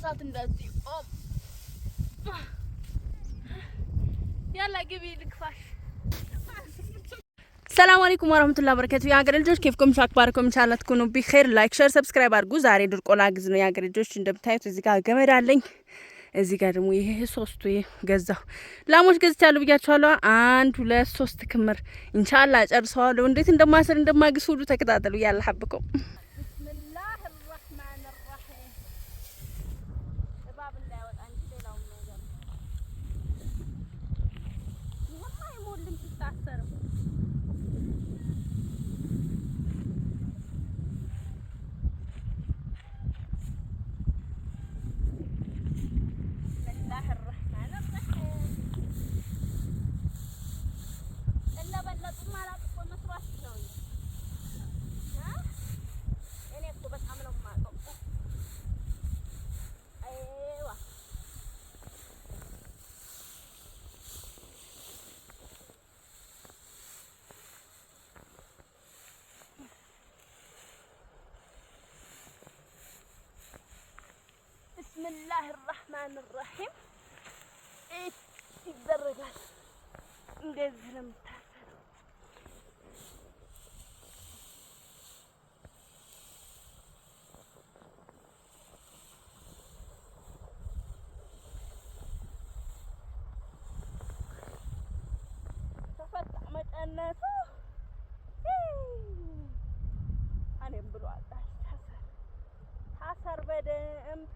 እሳት እንዳትዪ። يلا ግቢ ልክፋሽ። السلام عليكم ورحمة الله وبركاته። የሀገር ልጆች كيفكم أخباركم إن شاء الله تكونوا بخير። Like፣ share፣ subscribe አድርጉ። ዛሬ ድርቆ ላግዝ ነው የሀገር ልጆች። እንደምታዩት እዚህ ጋር ገመድ አለኝ። እዚህ ጋር ደግሞ ይሄ ሶስቱ ገዛሁ ላሞች ገዝቻለሁ ብያችኋለሁ። አንድ ሁለት ሶስት ክምር إن شاء الله ጨርሰዋለሁ። እንዴት እንደማስር እንደማግስ ሁሉ ተከታተሉ። يلا حبكم بسم الله الرحمن الرحيم። እባብ እንዳይወጣ እንጂ ሌላውን ነገር ይሄማ አይሞልም ሲታሰርም። بسم الله الرحمن الرحيم። እንደበለጡም አላውቅ እኮ መስሏችሁ ነው እንጂ እኔ እኮ በጣም ነው የማውቀው። أيوه بسم الله الرحمن الرحيم። ይደረጋል። እንደዚህ ነው የምታሰረው። ተፈታ መቀነቱ እኔም ብሏል። ታሰር ታሰር በደንብ።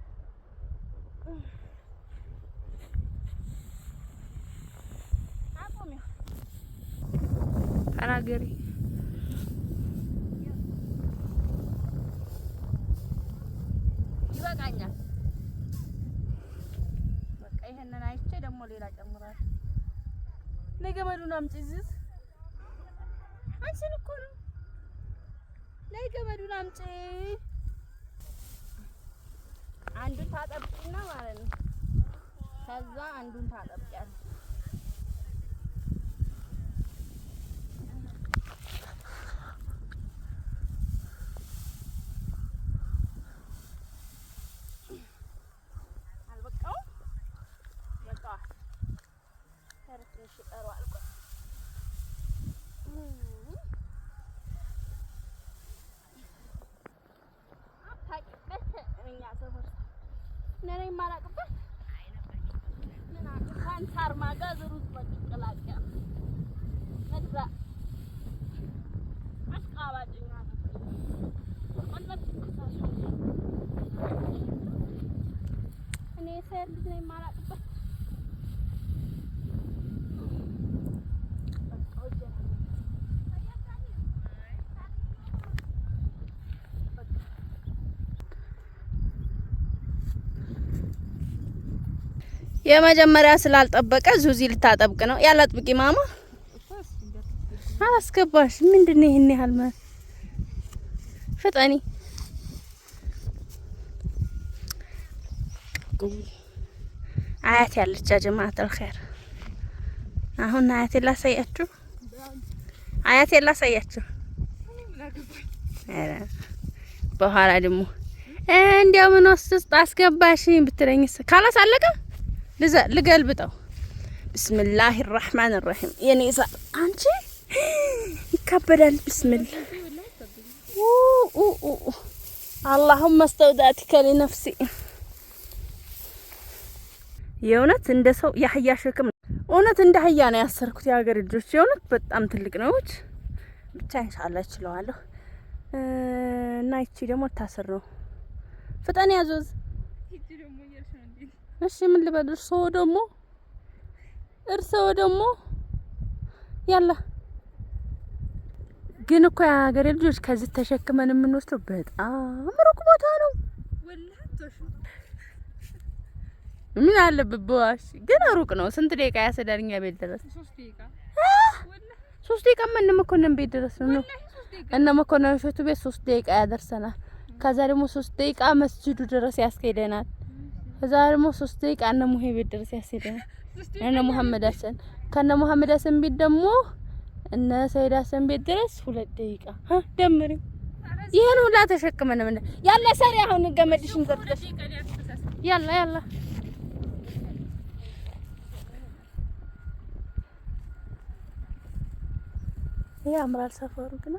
አቁሚው። ተናገሪ። ይበቃኛል። በቃ ይሄንን አይቼ ደግሞ ሌላ ጨምራለሁ። ነይ ገመዱን አምጪ። እዚህ አንቺን እኮ ነው። ነይ ገመዱን አምጪ። አንዱን ታጠብቂና ማለት ነው። ከዛ አንዱን ታጠብቂያለሽ። አልበቃውም? በቃዋል። ኧረ ትንሽ ይቀረዋል። ቆይ አታውቂበት። እኛ ሰፈር ሰው እኔ ነኝ የማላውቅበት። ምን እንኳን ሳር ማጋዝ ሩዝ መቀላቀያ መግዛ አሽቃባጭ እኛ ሰፈር ቆለፍ። እኔ የሰፈር ልጅ ነኝ የማላውቅበት። በቃ ወጀ የመጀመሪያ ስላልጠበቀ ዙዚ ልታጠብቅ ነው። ያላጥብቂ ማማ አላስገባሽ። ምንድን ነው ይሄን ያህል ፍጠኒ። አያት ያለች ጀማዓት አልኸይር። አሁን አያቴ ላሳያችሁ፣ አያቴ ላሳያችሁ። ኧረ በኋላ ደግሞ እንዲያው ምን ውስጥ አስገባሽ ብትለኝስ? خلاص አለቀ። ልገልብጠው። بسم الله الرحمن الرحيم። የኔ ሳር አንቺ ይካበዳል። بسم الله اللهم استودعتك لنفسي። የእውነት እንደ ሰው የአህያ ሸክም እውነት እንደ አህያ ነው ያሰርኩት። የሀገር ልጆች የእውነት በጣም ትልቅ ነው። ብቻ إن شاء الله እችለዋለሁ። እና ይቺ ደግሞ ታስር ነው። ፍጠን ያዞዝ። እሺ ምን ልበል? እርስዎ ደግሞ يلا ግን እኮ የሀገሬ ልጆች ከዚህ ተሸክመን የምንወስደው በጣም ሩቅ ቦታ ነው። ምን አለበት በዋሽ ግን ሩቅ ነው። ስንት ደቂቃ ያሰዳል እኛ ቤት ድረስ? 3 ደቂቃ እነ መኮንን ቤት ድረስ ነው። እነ መኮንን እሸቱ ቤት 3 ደቂቃ ያደርሰናል። ከዛ ደግሞ 3 ደቂቃ መስጂዱ ድረስ ያስኬደናል። ከዛ ደግሞ 3 ደቂቃ እነ ሙሄ ቤት ድረስ ያስኬደናል። እነ መሐመድ ሀሰን ከነ መሐመድ ሀሰን ቤት ደግሞ እነ ሰይድ ሀሰን ቤት ድረስ 2 ደቂቃ ደምሪ። ይሄን ሁላ ተሸክመን ምን ያለ ሰሪ አሁን ገመድሽን ዘርግተሽ يلا يلا። ያምራል ሰፈሩ ግን።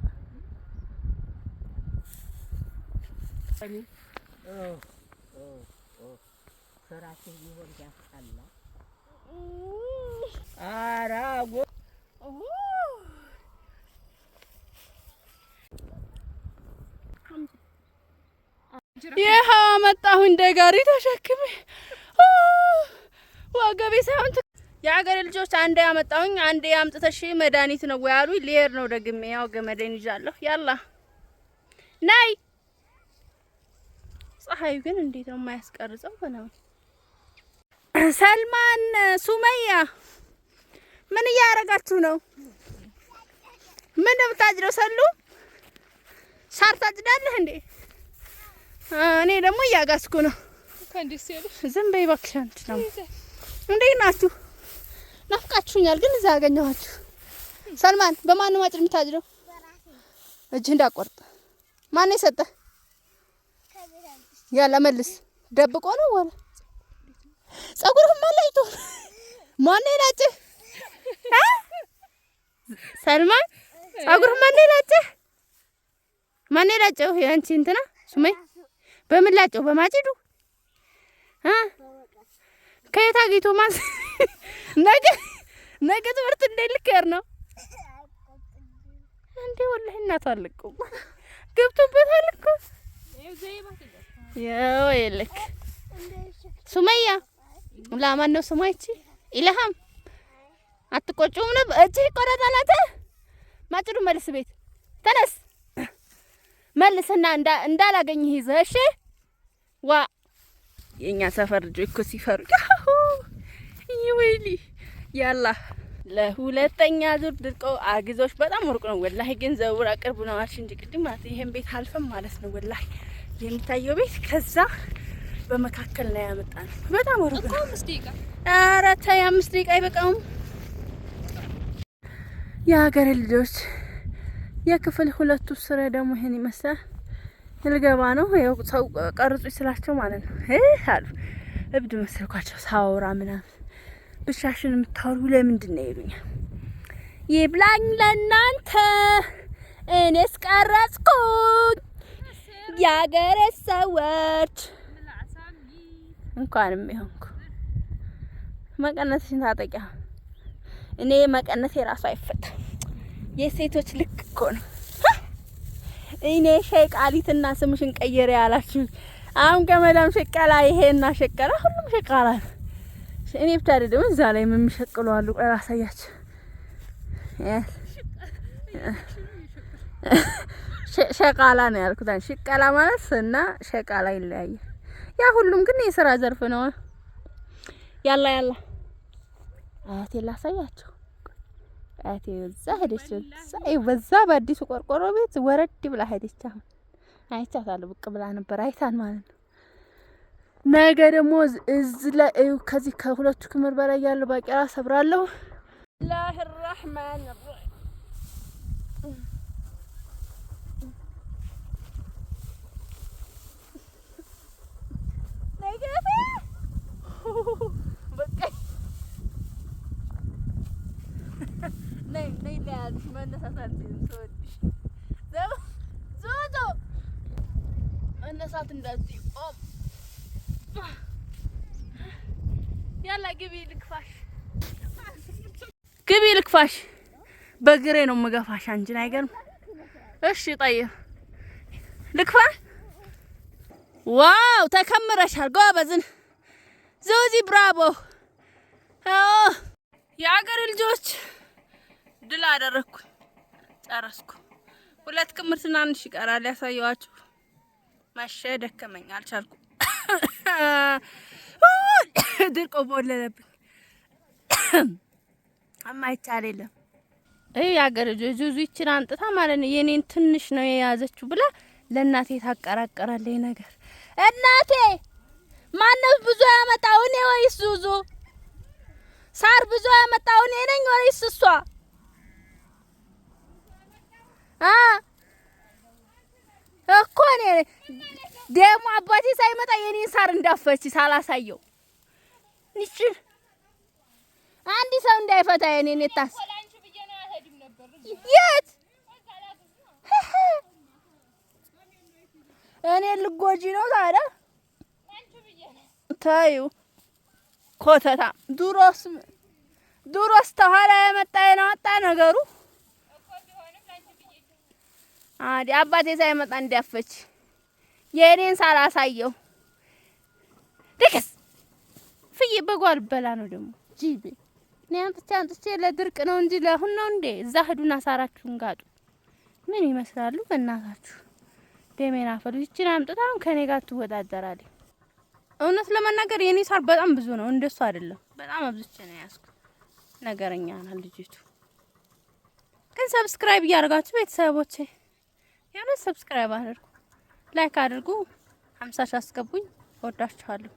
ይኸው አመጣሁ እንደ ጋሪ ተሸክሜ ወገቤ ሳይሆን የአገሬ ልጆች አንዴ አመጣሁኝ፣ አንዴ አምጥተሽ መድኃኒት ነው ወይ አሉኝ። ልሄድ ነው ደግሜ፣ ያው ገመዴን ይዣለሁ። يلا ነይ። ፀሐዩ ግን እንዴት ነው የማያስቀርጸው? በለው ሰልማን፣ ሱመያ ምን እያደረጋችሁ ነው? ምን ነው የምታጭደው? ሰሉ ሳር ታጭዳለህ እንዴ? እኔ ደግሞ እያጋስኩ ነው። ዝም በይ እባክሽ። አንቺ ነው እንዴት ናችሁ? ናፍቃችሁኛል፣ ግን እዛ አገኘኋችሁ። ሰልማን በማን ነው ማጭድ የምታጭደው? እጅህ እንዳቆርጥ። ማን ነው የሰጠህ? يلا መልስ። ደብቆ ነው ወላ ጸጉርህም አላይቶ ማን ነው የላጨህ? ሰልማን ጸጉርህ ማን ነው የላጨህ? ማን ነው የላጨው? ያንቺ እንትና ሱመይ በምን ላጨው? በማጭዱ ከየት አግኝቶ ማን ነገ ነገ ትምህርት እንዴት ልከር ነው እንዴ? ወላሂ እናቱ አለቀው ገብቶበታል እኮ ያው ይልክ ሱመያ ላማን ነው ስሟ ይቺ ኢልሃም አትቆጪውም ነበር? እጅህ ይቆረጣል። አንተ ማጭዱ መልስ፣ ቤት ተነስ መልስና እንዳላገኝህ ይዘህ እሺ። ዋ የኛ ሰፈር ልጆች እኮ ሲፈሩ ይወይሊ يلا ለሁለተኛ ዙር ድርቆ አግዞች በጣም ሩቅ ነው ወላሂ፣ ግን ዘውራ ቅርብ ነው አልሽ እንጂ ቅድም ማለት ይሄን ቤት አልፈም ማለት ነው ወላሂ የሚታየው ቤት ከዛ በመካከል ነው ያመጣ ነው። በጣም ሩቅ ነው። ኧረ ተይ 5 ደቂቃ አይበቃውም። የሀገሬ ልጆች የክፍል ሁለቱ ስራ ደግሞ ይሄን ይመስላል። ልገባ ነው ያው ሰው ቀርጹ ስላቸው ማለት ነው አሉ። እብድ መሰልኳቸው ሳወራ ምናምን። ብቻሽን የምታወሩ ለምንድን ነው ይሉኛል። ይብላኝ ለእናንተ እኔስ ቀረጽኩኝ። የሀገሬ ሰዎች እንኳንም ይሆንኩ መቀነትሽን ታጠቂያ። እኔ መቀነቴ የራሱ አይፈታም። የሴቶች ልክ እኮ ነው። እኔ ሸቃሊትና ስምሽን ቀየረ ያላችሁ አሁን ከመዳም ሸቀላ ይሄና ሸቀላ ሁሉም ሸቃላ ነው። እኔ ብቻ አይደለም እዛ ላይ የሚሸቅሉ አሉ። ቆይ ላሳያችሁ። ሸቃላ ነው ያልኩት። ሽቀላ ማለት እና ሸቃላ ይለያያል። ያ ሁሉም ግን የስራ ዘርፍ ነው። يلا يلا አያቴ ላሳያቸው። አያቴ እዛ ሄደች። በዛ በአዲሱ ቆርቆሮ ቤት ወረድ ብላ ሄደች። አሁን አይቻታለሁ። ብቅ ብላ ነበር አይታን ማለት ነው። ነገ ደግሞ እዚህ ላይ ከዚህ ከሁለቱ ክምር በላይ ያለው ባቄላ ሰብራለሁ። ላህ ራህማን መነሳት እንዳትዪ። يلا ግቢ ልግፋሽ፣ ግቢ ልግፋሽ። በግሬ ነው የምገፋሽ አንቺን። አይገርም? እሺ طيب ልግፋ። Wow ተከምረሻል። ጎበዝን ዙዚ bravo። የአገሬ ልጆች ድል አደረግኩ፣ ጨረስኩ። ሁለት ክምር ትናንሽ ይቀራል ያሳየዋችሁ። መሸ፣ ደከመኝ፣ አልቻልኩም። ድርቆ ቦለለብኝ። አማይቻል የለም። ይህ የአገር ልጆች ዙዙ ይችን አንጥታ ማለት ነው የኔን ትንሽ ነው የያዘችው ብላ ለእናቴ ታቀራቀራለች ነገር። እናቴ ማነው ብዙ ያመጣው እኔ ወይስ ዙዙ? ሳር ብዙ ያመጣው እኔ ነኝ ወይስ እሷ? አ እኮ እኔ ደግሞ አባቴ ሳይመጣ የኔን ሳር እንዳፈች ሳላሳየው ንጭ አንድ ሰው እንዳይፈታ የኔን የታስ የት እኔ ልጎጂ ነው ታዲያ? ተይው ኮተታ። ድሮስ ድሮስ ተኋላ የመጣ የናወጣ ነገሩ አዲ አባቴ ሳይመጣ እንዲያፈች የእኔን ሳላሳየው ልክስ ፍዬ በጓል በላ ነው ደግሞ ጂቤ። እኔ አምጥቼ አምጥቼ ለድርቅ ነው እንጂ ለአሁን ነው እንዴ? እዛ ሂዱና ሳራችሁን ጋጡ። ምን ይመስላሉ በእናታችሁ? ደሜን አፈሉ። ይችን አምጥታ አሁን ከኔ ጋር ትወዳደራለች። እውነት ለመናገር የኔ ሳር በጣም ብዙ ነው፣ እንደሱ አይደለም። በጣም አብዝቼ ነው ያዝኩት። ነገረኛ ናት ልጅቱ። ግን subscribe እያደረጋችሁ ቤተሰቦቼ የሆነ subscribe አድርጉ፣ like አድርጉ። 50,000 አስገቡኝ። እወዳችኋለሁ።